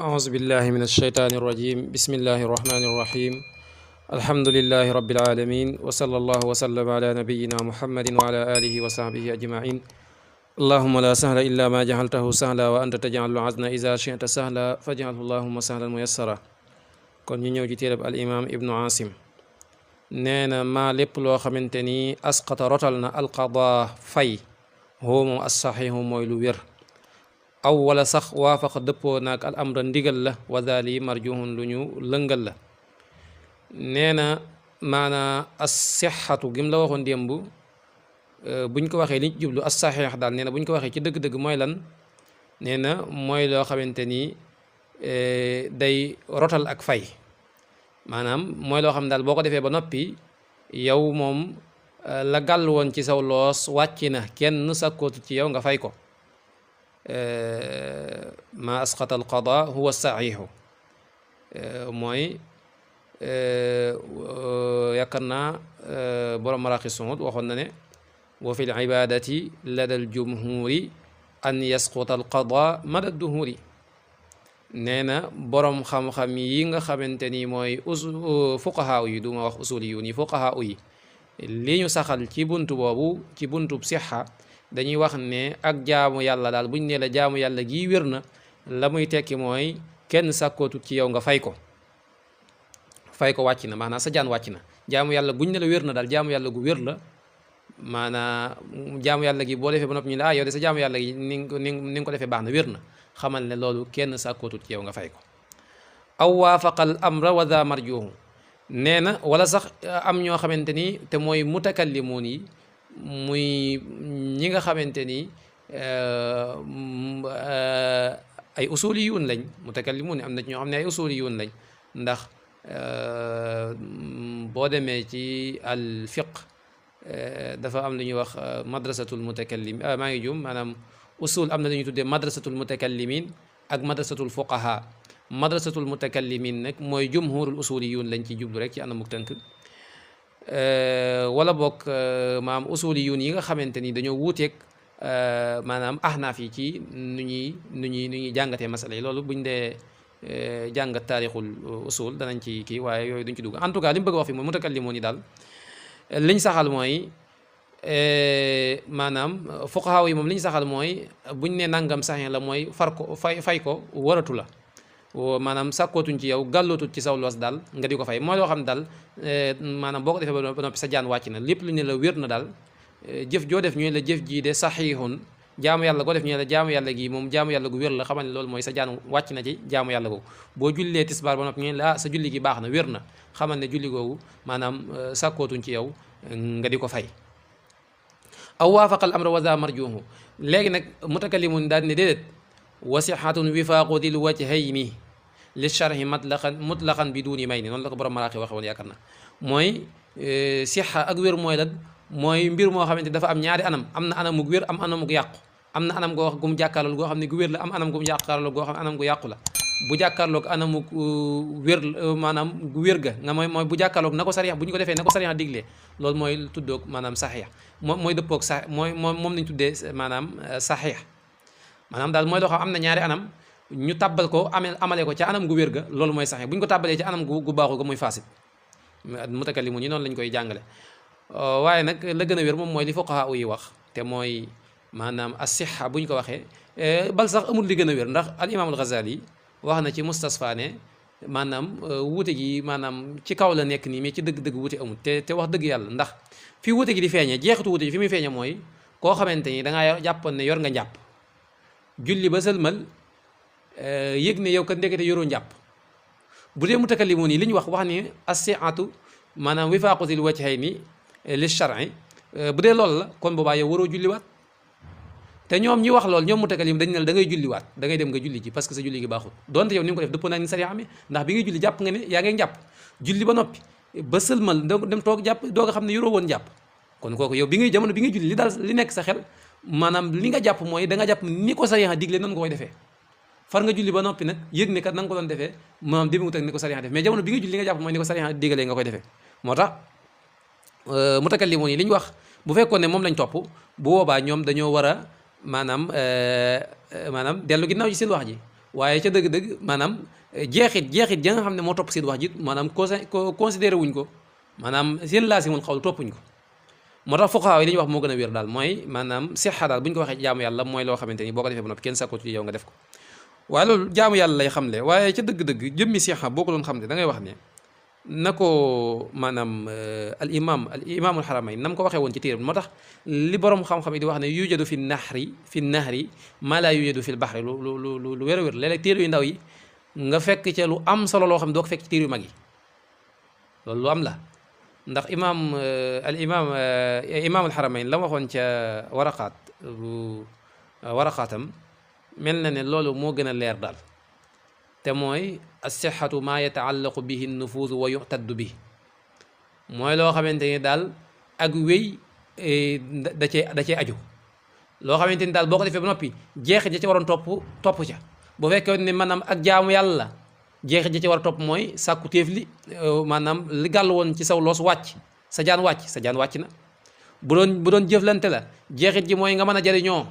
أعوذ بالله من الشيطان الرجيم بسم الله الرحمن الرحيم الحمد لله رب العالمين وصلى الله وسلم على نبينا محمد وعلى آله وصحبه أجمعين اللهم لا سهل إلا ما جعلته سهلا وأنت تجعل الحزن إذا شئت سهلا فاجعله اللهم سهلا ميسرا kon ñu ñëw ci téereb al imam ibnu asim nee na maa lépp loo xamante ni asqata rotal na alqada fay hoo moom assaxihu mooy lu wér aw wala sax waafaqa dëppoo naag al amra ndigal la wa daali marjuhun lu ñu lëngal la nee na maanaa assixatu gim la waxoon démb buñ ko waxee li ñu jublu assaxix daal nee na buñ ko waxee ci dëgg-dëgg mooy lan nee na mooy loo xamante ni day rotal ak fay maanaam mooy loo xam ne daal boo ko defee ba noppi yow moom la gàll woon ci saw loos wàcc na kenn sakkootu ci yow nga fay ko ma asqata al qada huwa saxiixu mooy yaakaar naa borom maraqi suud waxoon na ne wa fi l ibadati lada al jumhuri an yasquta al qada mada duhuri nee na borom xam-xam yi nga xamante ni mooy fuqahaa yi du ma wax usuli yu ni fuqahaa yi li ñu saxal ci buntu boobu ci buntub sixa dañuy wax ne ak jaamu yàlla daal buñ ne la jaamu yàlla gii wér na la muy tekki mooy kenn sàkkootut ci yow nga fay ko wàcc na maanaam sa jaan wàcc na jaamu yàlla buñ ne la wér na daal jaamu yàlla gu wér la maanaam jaamu yàlla gi boo defee ba noppi ñu la yow de sa jaamu yàlla gi ni nga ko defee baax na wér na xamal ne loolu kenn sàkkootut ci yow nga fay ko aw waafaqal amra wa da marjuhu nee na wala sax am ñoo xamante ni te mooy mutakallimuun yi muy ñi nga xamante ni ay usuliyuun lañ mutakallimuun am na ci ñoo xam ne ay usuliyuun lañ ndax boo demee ci al fiq dafa am lu ñuy wax madrasatul mutakallim maa ngi jum maanaam usul am na lu ñuy tuddee madrasatul mutakallimin ak madrasatul fuqaha madrasatul mutakallimin nag mooy jumhurul usuliyuun lañ ci jublu rek ci anamuk tënk wala bokk maanaam usuliyuun yi nga xamante ni dañoo wuuteeg maanaam ahnaaf yi ci nu ñuy jàngatee masala yi loolu buñ dee jàngat taarixul usul danañ ci kii waaye yooyu duñ ci dugg en tout cas li mu bëgg a wax fi mooy mutakallimuun yi daal liñ saxal mooy maanaam fuqahaa yi moom li ñu saxal mooy buñ ne nangam saxee la mooy fay ko waratu la maanaam sàkkootuñ ci yow gàllootut ci saw loos daal nga di ko fay mooy loo xam ne daal maanaam boo ko defee ba noppi sa jaan wàcc na lépp lu ne la wér na daal jëf joo def ñu la jëf jii de saxiixun jaamu yàlla ko def ñu la jaamu yàlla gi moom jaamu yàlla gu wér la xamal ne loolu mooy sa jaan wàcc na ci jaamu yàlla googu boo jullee tisbaar ba noppi ñu la sa julli gi baax na wér na xamal ne julli googu maanaam sàkkootuñ ci yow nga di ko fay aw waafaqal amra wa za marjuhu léegi nag mutakallimun daal ne déedéet wasixatun wifaaqu dil wajhayni li sharhi mutlaqan bi duuni may ni noonu la ko borom maraaxi waxe woon yaakaar na mooy sixa ak wér mooy lan mooy mbir moo xamante dafa am ñaari anam am na anamug wér am anamug yàqu am na anam goo gum jàkkaarlool goo xam ne gu wér la am anam gum jàkkaarlool goo xam ne anam gu yàqu la bu jàkkaarloog anamug wér maanaam gu wér ga nga mooy bu jàkkaarloog na ko sariya bu ñu ko defee na ko sariya diglee loolu mooy tuddoog maanaam saxiix mooy dëppoog sax moom lañ tuddee maanaam saxiix maanaam daal mooy loo xam am na ñaari anam ñu tàbbal ko amale ko ca anam gu wér ga loolu mooy saxiix bu ñu ko tàbbalee ci anam gu baaxu ga muy fasit mutakallimun yi noonu lañ koy jàngale waaye nag la gën a wér moom mooy li fuqahaa yi wax te mooy maanaam as-sihha bu ñu ko waxee bal sax amul li gën a wér ndax al imaam al Ghazali wax na ci mustasfa ne maanaam wuute gi maanaam ci kaw la nekk nii mais ci dëgg-dëgg wuute amul te wax dëgg yàlla ndax fii wuute gi di feeñee jeexitu wuute gi fi muy feeñee mooy koo xamante ni dangaa jàppoon ne yor nga njàpp julli ba sëlmal yëg ne yow kat ndekete yoroo njàpp bu dee mutakallimuun yi li ñu wax ni as-si'atu maanaam wifaaqatil wajhayni li shar'i bu dee loolu la kon boobaa yow waroo julliwaat te ñoom ñi wax loolu ñoom mutakallim dañ ne la da ngay julliwaat da ngay dem nga julli ji parce que sa julli gi baaxul donte yow ni nga ko def dëppoo naa ni sariya amee ndax bi ngay julli jàpp nga ne yaa ngay jàpp julli ba noppi ba sëlmal dem toog jàpp doog a xam ne yoroo woon jàpp kon kooku yow bi ngay jamono bi ngay julli li daal li nekk sa xel maanaam li nga jàpp mooy da nga jàpp ni ko sariya digle nan nga koy defee far nga julli ba noppi nag yëg ne kat na nga ko doon defee maanaam demewut ak ni ko sariya def mais jamono bi ngay julli li nga jàpp mooy ni ko sariya digalee nga koy defee moo tax mutakallimuun yi li ñu wax bu fekkoon ne moom lañ topp bu boobaa ñoom dañoo war a maanaam dellu ginnaaw ci seen wax ji waaye ca dëgg-dëgg maanaam jeexit ja nga xam ne moo topp seen wax ji maanaam considéré wuñ ko maanaam seen laasimul xawl toppuñ ko. moo tax fuqahaa yi li ñuy wax moo gën a wér daal mooy maanaam sixa daal bu ñu ko waxee jaamu yàlla mooy loo xamante ni boo ko defee ba noppi kenn sàkku ci yow nga def ko. waaye loolu jaamu yàlla lay xamle waaye ca dëgg-dëgg jëmmi sixa boo ko doon xam ne da ngay wax ne na ko maanaam al imaamul xaramayn nam ko waxee woon ci téere bi moo tax li borom xam-xam yi di wax ne yujadu fi nahri maa laa yujadu fi l baxri lu wér a wér léeg-léeg téere yu ndaw yi nga fekk ca lu am solo loo xam ne doo ko fekk ci téere yu mag yi loolu lu am la ndax imaamul xaramayn la waxoon ca waraqaatam mel na ne loolu moo gën a leer daal te mooy as-sihhatu maa yataallaqu bihi nufuuz wa yu'taddu bi mooy loo xamante ni daal ak wéy da cee aju loo xamante ni daal boo ko defee ba noppi jeexit ja ci waroon topp ca bu fekkee ne maanaam ak jaamu yàlla jeexit ja ci war a topp mooy sàkku téef li maanaam li gàll woon ci saw loos wàcc sa jaan wàcc na bu doon jëflante la jeexit ji mooy nga mën a jariñoo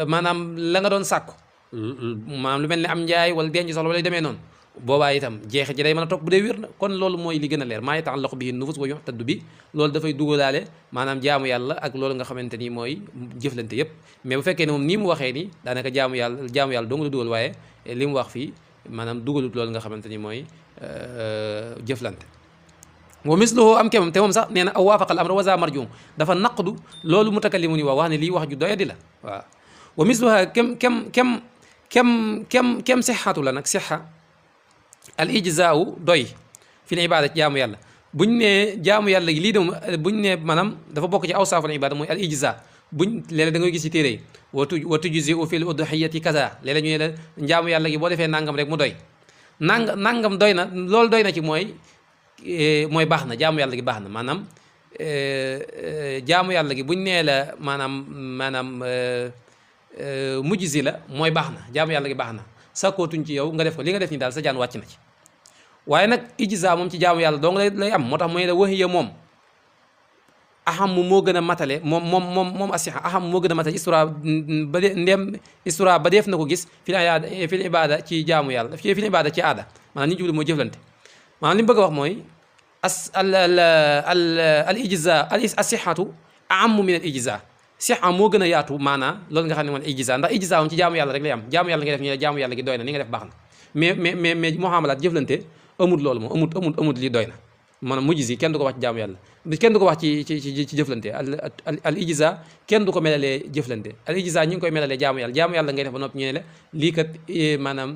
maanaam la nga doon sàkku maanaam lu mel ne am njaay wala denc soxla wala demee noonu boobaa itam jeexit ji day mën a topp bu dee wér na kon loolu mooy li gën a leer maa yataallaqu bihi nufus wa yu'taddu bi loolu dafay dugalaale maanaam jaamu yàlla ak loolu nga xamante ni mooy jëflante yépp mais bu fekkee ne moom nii mu waxee ni daanaka jaamu yàlla dong la dugal waaye li mu wax fii maanaam dugalut loolu nga xamante ni mooy jëflante wa misluhu am kemam te moom sax nee na aw waafaqal amra wa za marjum dafa naqdu loolu mutakallimu ni wax ne lii wax ju doyadi la waaw wa misluha kem sixatu la nag sixa al ijzaau doy fi l ibada ci jaamu yàlla buñ ne jaamu yàlla gi lii de buñ ne maanaam dafa bokk ci awsaaful ibada mooy al ijza buñ léeg-léeg da ngay gis ci téere yi wa tujziu fi l udhiyati kaza léeg-léeg ñu ne la jaamu yàlla gi boo defee nangam rek mu doy nangam doy na loolu doy na ci mooy baax na jaamu yàlla gi baax na maanaam jaamu yàlla gi buñ nee la maanaam mujzi la mooy baax na jaamu yàlla gi baax na sakkootuñ ci yow nga def ko li nga def ni daal sa jaan wàcc na ci waaye nag ijza moom ci jaamu yàlla dong lay am moo tax mooy la wahiya moom aham moo gën a matale moom asiha aham moo gën a matale istura ba def na ko gis fil ibada ci jaamu yàlla fil ibada ci aada maanaam ni ñu jublu mooy jëflante maanaam li mu bëgg a wax mooy al ijza asihatu aham min al ijza siha moo gën a yaatu maanaa loolu nga xam ne moom ijza ndax ijza moom ci jaamu yàlla rek lay am jaamu yàlla nga def ñu ne jaamu yàlla gi doy na li nga def baax na mais muamalaat jëflante amul loolu moom amul lii doy na maanaam mujzi kenn du ko wax ci jaamu yàlla kenn du ko wax ci jëflante al ijza kenn du ko melalee jëflante al ijza ñu ngi koy melalee jaamu yàlla ngay def ba noppi ñu ne la lii kat maanaam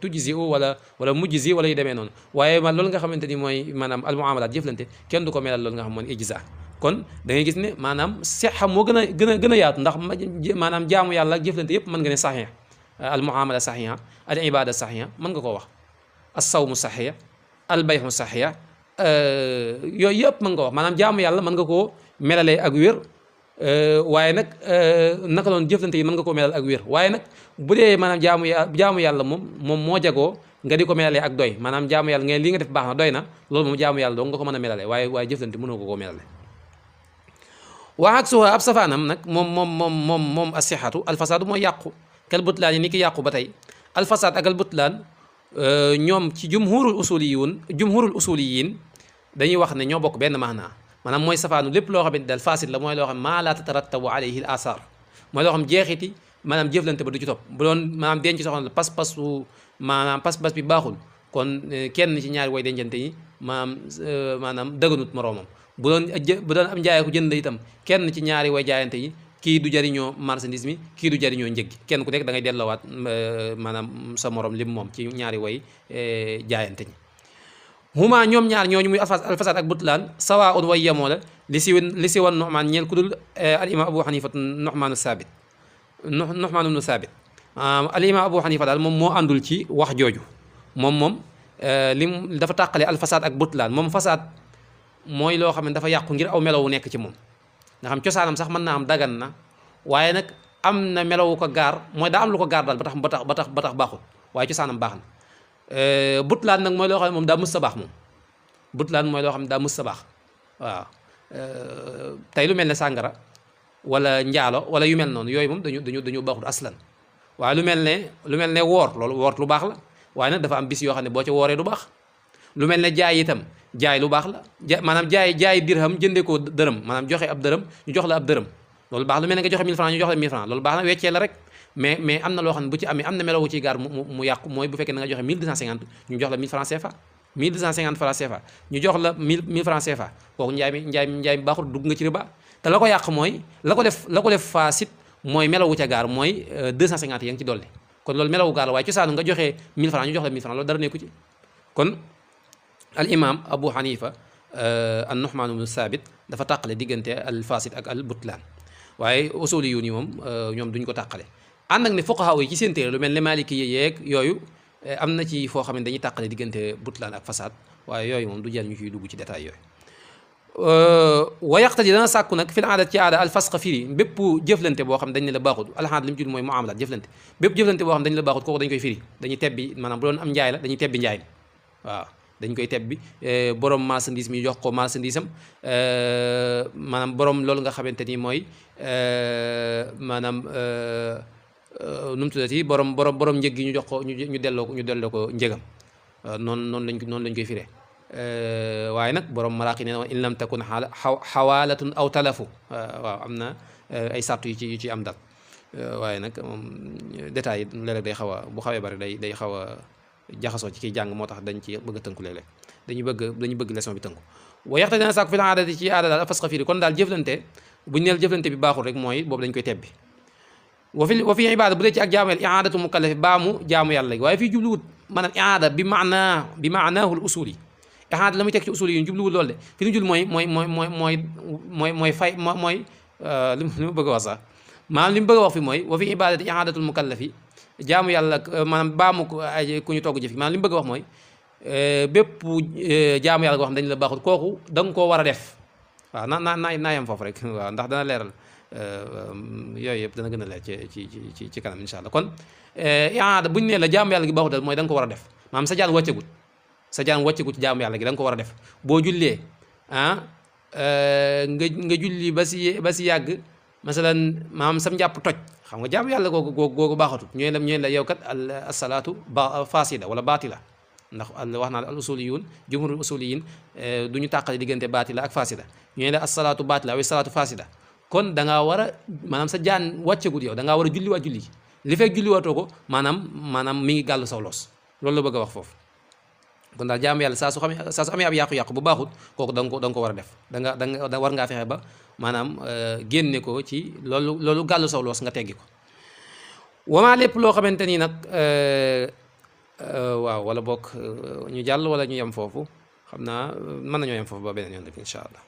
tujzi wala mujzi wala yu demee noonu waaye loolu nga xamante ni mooy maanaam al muamalaat jëflante kenn du ko melal loolu nga xam mooy ijza kon da ngay gis ne maanaam sixa moo gën a yaatu ndax maanaam jaamu yàlla ak jëflante yépp mën nga ne saxiix al muamala saxiixa al ibada saxiixa mën nga koo wax as sawmu saxiix al bayxu saxiix yooyu yëpp mën nga wax maanaam jaamu yàlla mën nga koo melalee ak wér waaye nag naka noonu jëflante yi mën nga koo melal ak wér waaye nag bu dee maanaam jaamu yàlla moom moo jagoo nga di ko melalee ak doy maanaam jaamu yàlla nga li nga def baax na doy na loolu moom jaamu yàlla doo nga ko mën a melalee waaye jëflante mënoo ko koo melale waa ak suha ab safaanam nag moom asixatu alfasaadu mooy yàqu kal butlaan yi ni ki yàqu ba tey alfasaad ak al butlaan ñoom ci jumhurul usuliyin dañuy wax ne ñoo bokk benn maanaa maanaam mooy safaanu lépp loo xamante daal fasid la mooy loo xam maa laa tatarattabu alayhi al asar mooy loo xam jeexiti maanaam jëflante ba du ci topp bu doon maanaam denc soxna la pas-pas bi baaxul kon kenn ci ñaari way dencante yi maanaam dëgganut moroomam bu doon am jaayee ko jënd itam kenn ci ñaari way jaayante yi kii du jariñoo marchandise mi kii du jariñoo njëg gi kenn ku nekk da ngay delloowaat maanaam sa morom lim moom ci ñaari way jaayante ñi huma ñoom ñaar ñooñu muy alfasad ak butlaan sawaun way yemoo la li si wan nuxmaan ñeel ku dul al imam abu xanifa nuxmaanu ibnu saabit al imam abu xanifa daal moom moo àndul ci wax jooju moom lim dafa tàqale alfasad ak butlaan moom fasad mooy loo xam ne dafa yàqu ngir aw melowu nekk ci moom nga xam cosaanam sax mën naa am dagan na waaye nag am na melowu ko gaar mooy daa am lu ko gaar daal ba tax baaxul waaye cosaanam baax na butlaan nag mooy loo xam ne moom daa mës sa baax moom butlaan mooy loo xam ne daa mës sa baax waaw tey lu mel ne sàngara wala njaalo wala yu mel noonu yooyu moom dañu baaxul aslan waaye lu mel ne woor loolu woor lu baax la waaye nag dafa am bis yoo xam ne boo ci wooree du baax lu mel ne jaay itam jaay lu baax la maanaam jaay dirham jëndee ko dërëm maanaam joxe ab dërëm ñu jox la ab dërëm loolu baax lu mel ne nga joxe 1000 francs ñu jox la 1000 francs loolu baax na weccee la rek mais am na loo xam ne bu ci amee am na melo wu ciy gaar mu yàqu mooy bu fekkee na nga joxe 1250 ñu jox la 1000 francs CFA 1250 francs CFA ñu jox la 1000 francs CFA kooku njaay mi baaxul dugg nga ci riba te la ko yàq mooy la ko def fasit mooy melo wu ca gaar mooy 250 ya ngi ci dolli kon loolu melo wu gaar la waaye cosaanu nga joxe 1000 francs ñu jox la 1000 francs loolu dara nekku ci kon al imam Abu Hanifa an Nu'man ibn Sabit dafa tàqale diggante al fasid ak al butlaan waaye usuli yu ni moom ñoom duñ ko tàqale ànd ak ne fuqaha yi ci seen téere lu mel ne maliki yi yeeg yooyu am na ci foo xam ne dañuy tàqale diggante butlaan ak fasad waaye yooyu moom du jël ñu ciy dugg ci détail yooyu wa yaqtadi dana sàkku nag fil aada ci aada al fasqa firi bépp jëflante boo xam dañ ne la baaxut alxaad li mu tudd mooy muamalat jëflante bépp jëflante boo xam dañ la baaxut kooku dañ koy firi dañuy tebbi maanaam bu doon am njaay la dañuy tebbi njaay mi waaw dañ koy tebbi borom marchandise mi jox ko marchandise am maanaam borom loolu nga xamante ni mooy maanaam nu mu tuddati borom njëg gi ñu jox ko ñu delloo ko njëgam noonu lañ koy firee waaye nag borom maraaqi nee na in lam takun xawaalatun aw talafu waaw am na ay sàrt yu ci am dal waaye nag moom détails yi léeg-léeg day xaw a bu xawee bari day xaw a jaxasoo ci kiy jàng moo tax dañ ci bëgg a tënku léeg-léeg dañuy bëgg leçon bi tënku wa yaxte dina sàkku fi la aadati ci aada daal fasqa firi kon daal jëflante buñ neel jëflante bi baaxul rek mooy boobu dañ koy tebbi wa fi ibaada bu dee ci ak jaamu yàlla iadatu mukallafi baamu jaamu yàlla gi waaye fii jubluwut maanaam iada bi maanaahu l usuli iada la muy teg ci usuli yi jubluwut loolu de fi ñu jul mooy fay mooy li ma bëgg a wax sax maanaam li mu bëgg a wax fi mooy wa fi ibadati iadatul mukallafi jaamu yàlla maanaam baamu ku ñu togg jëf maanaam li mu bëgg a wax mooy bépp jaamu yàlla goo xam dañu la baaxul kooku da nga koo war a def waaw naa yem foofu rek waaw ndax dana leeral yooyu yëpp dana gën a leer ci kanam insha allah kon iada buñu nee la jaamu yàlla gi baaxul dal mooy da nga ko war a def maanaam sa jaan wàccegut ci jaamu yàlla gi da nga ko war a def boo jullee nga julli ba si yàgg masalan maanaam sam njàpp toj xam nga jaamu yàlla googu baaxatut ñooy la yow kat asalaatu fasida wala baatila ndax wax naa al usuliyun jumhurul usuliyin du ñu tàqale diggante baatila ak fasida ñooy la asalaatu baatila aw salaatu fasida kon da ngaa war a maanaam sa jaan wàccegut yow da ngaa war a julliwaat julli li fekk julliwaatoo ko maanaam mi ngi gàllu saw loos loolu la bëgg a wax foofu kon daal jaamu yàlla saa su amee ab yàqu-yàqu bu baaxut kooku da nga ko war a def da war ngaa fexe ba maanaam génne ko ci loolu gàllu saw loos nga teggi ko wamaa lépp loo xamante ni nag waaw wala bokk ñu jàll wala ñu yem foofu xam naa mën nañoo yem foofu ba beneen yoon rek incha allah